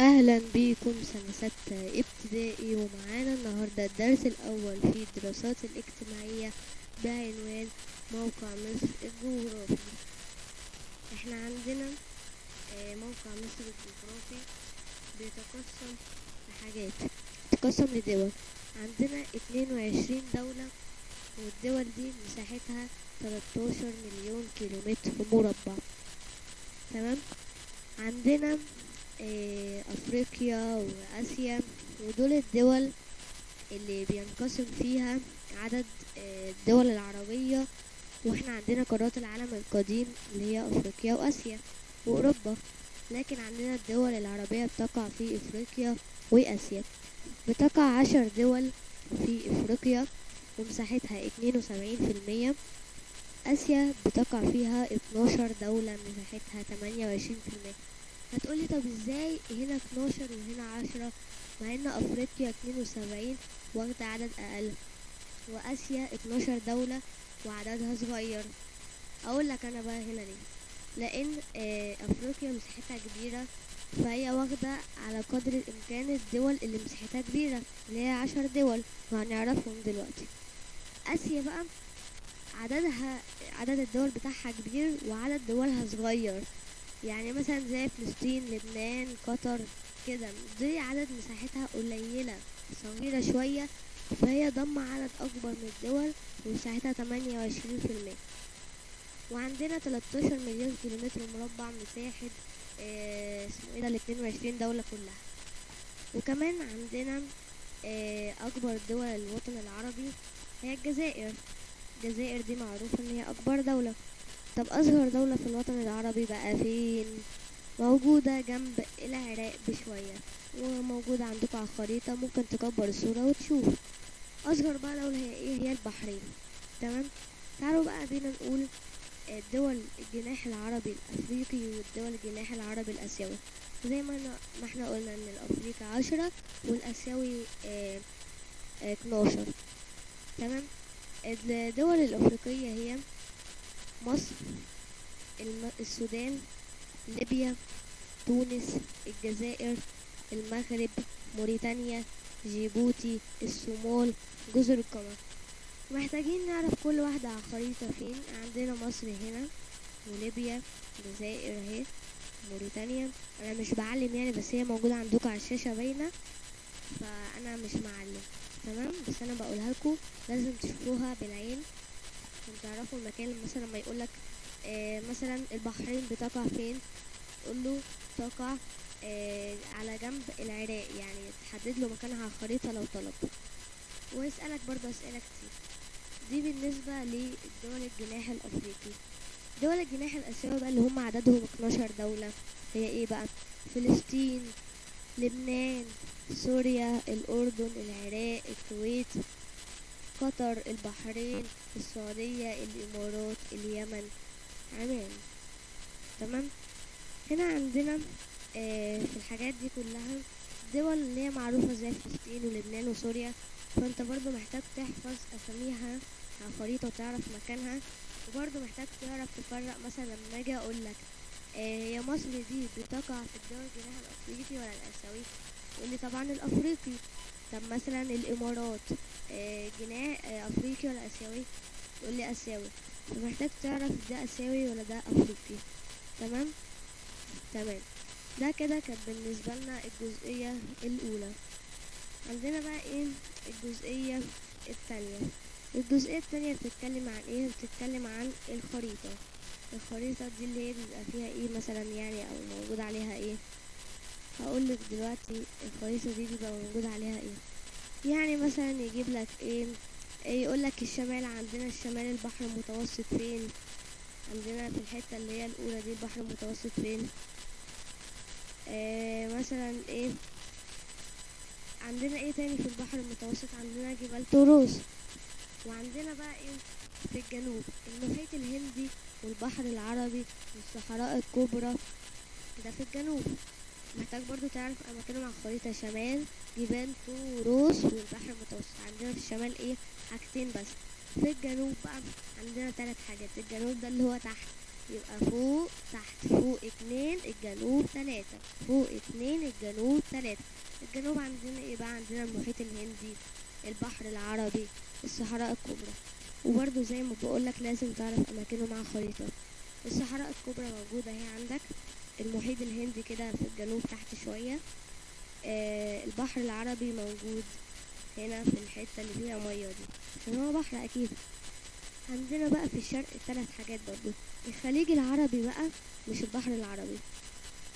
أهلا بيكم سنة ستة ابتدائي، ومعانا النهاردة الدرس الأول في الدراسات الاجتماعية بعنوان موقع مصر الجغرافي. احنا عندنا موقع مصر الجغرافي بيتقسم لحاجات، بيتقسم لدول. عندنا 22 دولة، والدول دي مساحتها 13 مليون كيلومتر مربع. تمام. عندنا أفريقيا وآسيا، ودول الدول اللي بينقسم فيها عدد الدول العربية. واحنا عندنا قارات العالم القديم اللي هي أفريقيا وآسيا وأوروبا، لكن عندنا الدول العربية بتقع في أفريقيا وآسيا. بتقع 10 دول في أفريقيا ومساحتها 72%. آسيا بتقع فيها 12 دولة مساحتها 28%. هتقولي طب ازاي هنا 12 وهنا 10 مع ان افريقيا 72 واخدة عدد اقل، واسيا 12 دولة وعددها صغير؟ اقول لك انا بقى هنا ليه. لان افريقيا مساحتها كبيرة، فهي واخدة على قدر الامكان الدول اللي مساحتها كبيرة اللي هي 10 دول، وهنعرفهم دلوقتي. اسيا بقى عدد الدول بتاعها كبير وعدد دولها صغير، يعني مثلا زي فلسطين، لبنان، قطر كده، دي عدد مساحتها قليلة صغيرة شوية، فهي ضم عدد أكبر من الدول ومساحتها 28%. وعندنا 13 مليون كيلومتر مربع مساحة اسمه ايه ده 22 دولة كلها. وكمان عندنا أكبر دول الوطن العربي هي الجزائر. الجزائر دي معروفة إن هي أكبر دولة. طب أصغر دولة في الوطن العربي بقى فين؟ موجودة جنب العراق بشوية، وموجودة عندكم على الخريطة، ممكن تكبر الصورة وتشوف. أصغر بقى دولة هي إيه؟ هي البحرين. تمام. تعالوا بقى بينا نقول الدول الجناح العربي الأفريقي والدول الجناح العربي الآسيوي. زي ما احنا قلنا إن الأفريقي 10 والآسيوي 12. تمام. الدول الأفريقية هي مصر، السودان، ليبيا، تونس، الجزائر، المغرب، موريتانيا، جيبوتي، الصومال، جزر القمر. محتاجين نعرف كل واحدة على الخريطة فين. عندنا مصر هنا، وليبيا، الجزائر اهي، موريتانيا. انا مش بعلم يعني، بس هي موجودة عندكم على الشاشة باينة، فانا مش معلم. تمام. بس انا بقولها لكم لازم تشوفوها بالعين عشان تعرفوا المكان. مثلا لما يقولك مثلا البحرين بتقع فين، تقول له تقع على جنب العراق، يعني تحدد له مكانها على الخريطة لو طلب. ويسألك برضه أسئلة كتير. دي بالنسبة لدول الجناح الأفريقي. دول الجناح الآسيوي بقى اللي هم عددهم 12 دولة هي ايه بقى؟ فلسطين، لبنان، سوريا، الأردن، العراق، الكويت، قطر، البحرين، السعودية، الإمارات، اليمن، عمان. تمام. هنا عندنا في الحاجات دي كلها دول اللي هي معروفة زي فلسطين ولبنان وسوريا، فانت برضو محتاج تحفظ أساميها على الخريطة وتعرف مكانها. وبرضو محتاج تعرف تفرق. مثلا لما اجي اقولك هي مصر دي بتقع في الدول الجناح الأفريقي ولا الآسيوي، تقولي طبعا الأفريقي. طب مثلا الإمارات جناح أفريقي ولا آسيوي، تقولي آسيوي. فمحتاج تعرف ده آسيوي ولا ده أفريقي. تمام. تمام. ده كده كانت بالنسبة لنا الجزئية الأولى. عندنا بقى ايه الجزئية التانية؟ الجزئية التانية بتتكلم عن ايه؟ بتتكلم عن الخريطة. الخريطة دي اللي هي بيبقى فيها ايه مثلا يعني، او موجود عليها ايه. هقولك دلوقتي الخريطة دي بيبقى موجود عليها ايه. يعني مثلا يجيب لك ايه، يقولك الشمال، عندنا الشمال البحر المتوسط فين؟ عندنا في الحتة اللي هي الأولى دي البحر المتوسط فين؟ مثلا ايه عندنا ايه تاني في البحر المتوسط؟ عندنا جبال طوروس. وعندنا بقى ايه في الجنوب؟ المحيط الهندي والبحر العربي والصحراء الكبرى، ده في الجنوب. محتاج برضو تعرف اماكنهم على الخريطة. شمال جبال طوروس والبحر المتوسط. عندنا في الشمال ايه؟ حاجتين بس. في الجنوب بقى عندنا 3 حاجات. الجنوب ده اللي هو تحت، يبقى فوق تحت، فوق 2 الجنوب 3، فوق 2 الجنوب 3. الجنوب عندنا ايه بقى؟ عندنا المحيط الهندي، البحر العربي، الصحراء الكبرى. وبرده زي ما بقولك لازم تعرف اماكنه مع خريطة. الصحراء الكبرى موجودة اهي عندك، المحيط الهندي كده في الجنوب تحت شوية، البحر العربي موجود هنا في الحتة اللي فيها مية دي عشان هو بحر اكيد. عندنا بقى في الشرق 3 حاجات برضو، الخليج العربي بقى مش البحر العربي،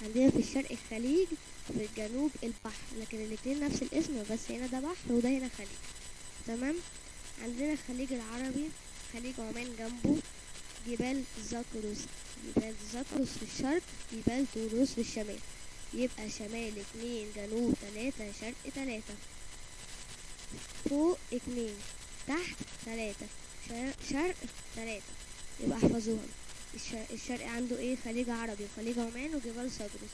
عندنا في الشرق الخليج، في الجنوب البحر، لكن الاتنين نفس الاسم بس هنا ده بحر وده هنا خليج. تمام. عندنا الخليج العربي، خليج عمان جنبه، جبال زاكروس، جبال زاكروس في الشرق، جبال طوروس في الشمال. يبقى شمال 2 جنوب 3 شرق 3، فوق 2 تحت 3 شرق 3. يبقى احفظوها. الشرق عنده ايه؟ خليج عربي وخليج عمان وجبال زاكروس.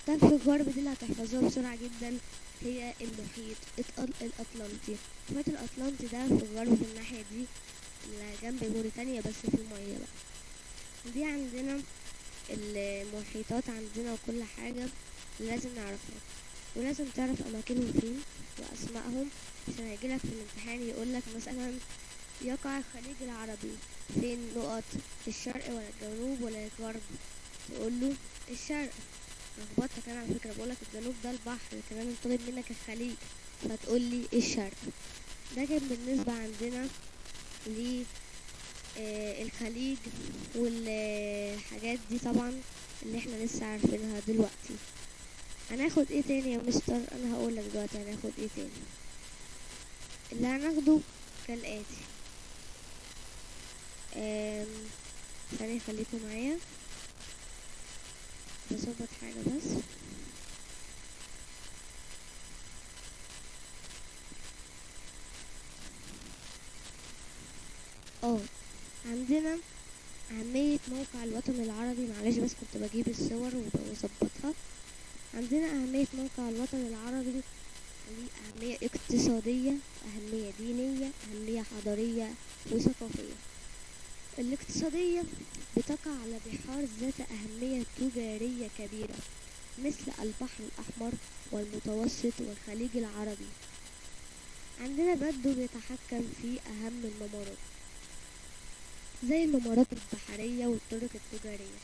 طب في الغرب دي اللي هتحفظوها بسرعة جدا هي المحيط الأطلنطي. المحيط الأطلنطي ده في الغرب في الناحية دي اللي جنب موريتانيا بس في المية بقى. دي عندنا المحيطات عندنا وكل حاجة لازم نعرفها، ولازم تعرف أماكنهم فين وأسمائهم عشان هيجيلك في الامتحان يقولك مثلا يقع الخليج العربي فين نقط، في الشرق ولا الجنوب ولا الغرب؟ تقوله الشرق. لخبطتك انا على فكرة، بقولك الجنوب ده البحر، كمان طالب منك الخليج فتقولي الشرق. ده كان بالنسبة عندنا ل الخليج والحاجات دي طبعا اللي احنا لسه عارفينها دلوقتي. هناخد ايه تاني يا مستر؟ انا هقولك دلوقتي هناخد ايه تاني. اللي هناخده كالآتي، ثانية خليكم معايا بظبط حاجة بس. عندنا أهمية موقع الوطن العربي، معلش بس كنت بجيب الصور وبظبطها. عندنا أهمية موقع الوطن العربي ليه أهمية اقتصادية، أهمية دينية، أهمية حضارية وثقافية. الاقتصادية بتقع على بحار ذات أهمية تجارية كبيرة مثل البحر الأحمر والمتوسط والخليج العربي. عندنا بدو بيتحكم في أهم الممرات زي الممرات البحرية والطرق التجارية.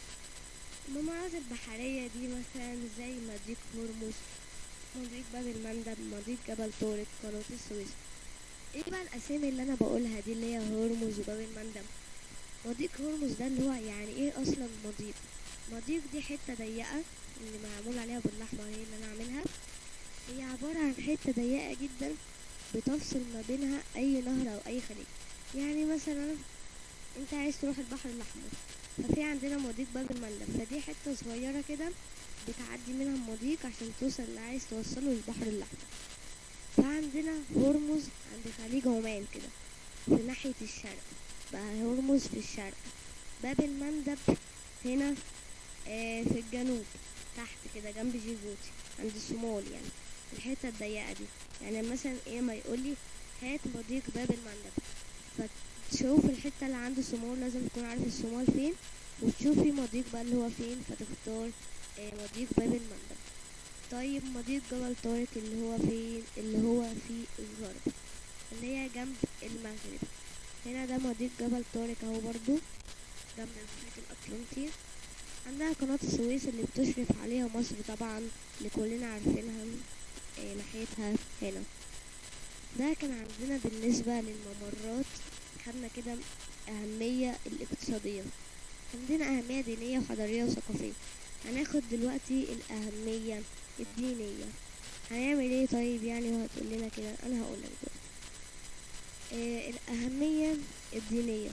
الممرات البحرية دي مثلا زي مضيق هرمز، مضيق باب المندب، مضيق جبل طارق، قناة السويس. ايه بقى الاسامي اللي انا بقولها دي اللي هي هرمز وباب المندب؟ مضيق هرمز ده اللي هو يعني ايه اصلا مضيق؟ مضيق دي حتة ضيقة اللي معمول عليها بالاحمر هي اللي انا عاملها، هي عبارة عن حتة ضيقة جدا بتفصل ما بينها اي نهر او اي خليج. يعني مثلا انت عايز تروح البحر الاحمر، ففي عندنا مضيق باب المندب، فدي حتة صغيرة كده بتعدي منها المضيق عشان توصل اللي عايز توصله للبحر الاحمر. فعندنا هرمز عند خليج عمان كده في ناحية الشرق، بقى هرمز في الشرق، باب المندب هنا في الجنوب تحت كده جنب جيبوتي عند الصومال، يعني الحتة الضيقة دي. يعني مثلا ايه ما يقولي هات مضيق باب المندب، فتشوف الحتة اللي عند الصومال، لازم تكون عارف الصومال فين وتشوف في مضيق بقى اللي هو فين، فتختار مضيق باب المندب. طيب مضيق جبل طارق اللي هو فين؟ اللي هو في الغرب اللي هي جنب المغرب. هنا ده مضيق جبل طارق اهو برضو جنب المحيط الاطلنطي. عندها قناة السويس اللي بتشرف عليها مصر طبعا اللي كلنا عارفينها ناحيتها هنا. ده كان عندنا بالنسبة للممرات، خدنا كده أهمية الاقتصادية. عندنا أهمية دينية وحضارية وثقافية. هناخد دلوقتي الأهمية الدينية. هنعمل ايه طيب يعني وهتقول لنا كده؟ انا هقول لك دلوقتي. الأهمية الدينية،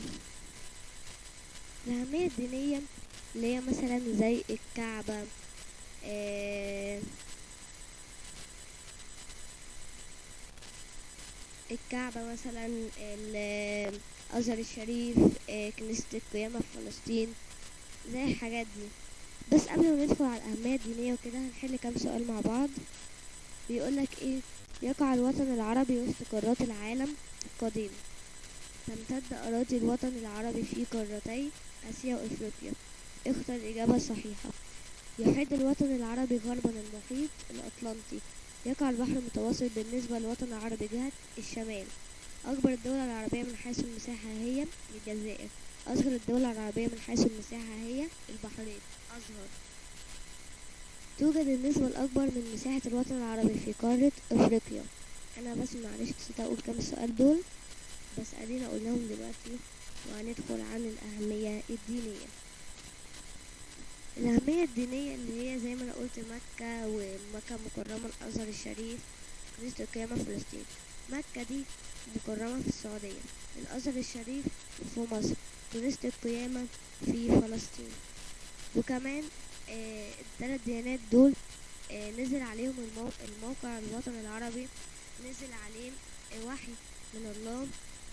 الأهمية الدينية اللي هي مثلا زي الكعبة، الكعبة مثلا، الأزهر الشريف، كنيسة القيامة في فلسطين، زي الحاجات دي. بس قبل ما ندخل على الأهمية الدينية وكده هنحل كام سؤال مع بعض. بيقولك ايه؟ يقع الوطن العربي وسط قارات العالم القديم. تمتد أراضي الوطن العربي في قارتي آسيا وإفريقيا. اختر الإجابة الصحيحة. يحيط الوطن العربي غربا المحيط الأطلنطي. يقع البحر المتوسط بالنسبة للوطن العربي جهة الشمال. أكبر الدول العربية من حيث المساحة هي الجزائر. أصغر الدول العربية من حيث المساحة هي البحرين. أصغر. توجد النسبة الأكبر من مساحة الوطن العربي في قارة أفريقيا. أنا بس معلش نسيت أقول كام سؤال دول، بس أدينا قلناهم دلوقتي. وهندخل عن الأهمية الدينية. الأهمية الدينية اللي هي زي ما أنا قلت مكة، ومكة مكرمة، الأزهر الشريف، كنيسة القيامة في فلسطين. مكة دي مكرمة في السعودية، الأزهر الشريف في مصر، كنيسة القيامة في فلسطين. وكمان الثلاث ديانات دول نزل عليهم الموقع الوطن العربي، نزل عليه وحي من الله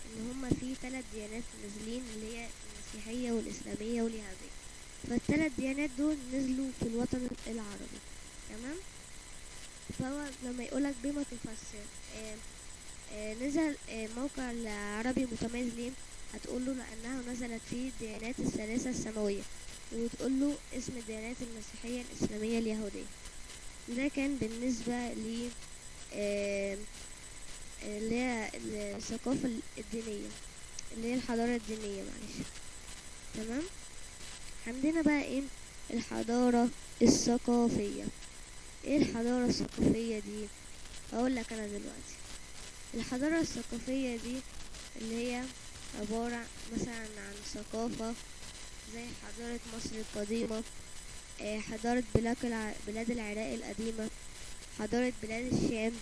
ان هما في 3 ديانات نازلين، اللي هي المسيحية والإسلامية واليهودية. فالثلاث ديانات دول نزلوا في الوطن العربي. تمام. فهو لما يقولك بما تفسر نزل موقع العربي متميز ليه، هتقوله لأنها نزلت فيه الديانات الثلاثة السماوية، وتقوله اسم الديانات المسيحية الإسلامية اليهودية. ده كان بالنسبة ل اللي هي الثقافة الدينية، اللي هي الحضارة الدينية، معلش. تمام. عندنا بقى ايه الحضارة الثقافية. ايه الحضارة الثقافية دي؟ هقول لك انا دلوقتي. الحضارة الثقافية دي اللي هي عبارة مثلا عن ثقافة زي حضارة مصر القديمة، حضارة بلاد العراق القديمة، حضارة بلاد الشام.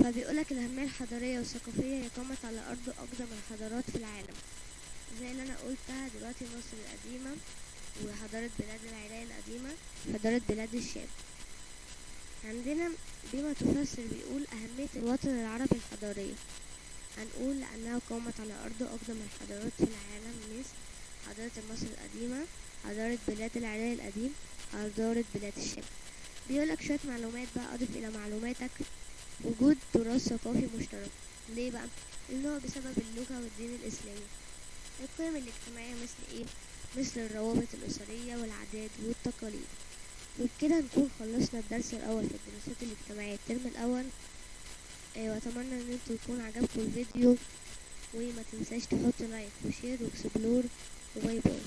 فبيقولك الأهمية الحضارية والثقافية هي قامت على أرض أقدم الحضارات في العالم، زي اللي أنا قلتها دلوقتي، مصر القديمة وحضارة بلاد العراق القديمة، حضارة بلاد الشام. عندنا بما تفسر بيقول أهمية الوطن العربي الحضارية، هنقول لأنها قامت على أرض أقدم الحضارات في العالم، مثل حضارة مصر القديمة، حضارة بلاد العراق القديم، حضارة بلاد الشام. بيقولك شوية معلومات بقى أضف إلى معلوماتك. وجود تراث ثقافي مشترك، ليه بقى؟ لأن هو بسبب اللغة والدين الإسلامي. القيم الاجتماعية مثل إيه؟ مثل الروابط الأسرية والعادات والتقاليد. وبكده نكون خلصنا الدرس الأول في الدراسات الاجتماعية الترم الأول. وأتمنى إن انتوا يكون عجبكم الفيديو، وما تنساش تحط like و share و explore، و bye bye.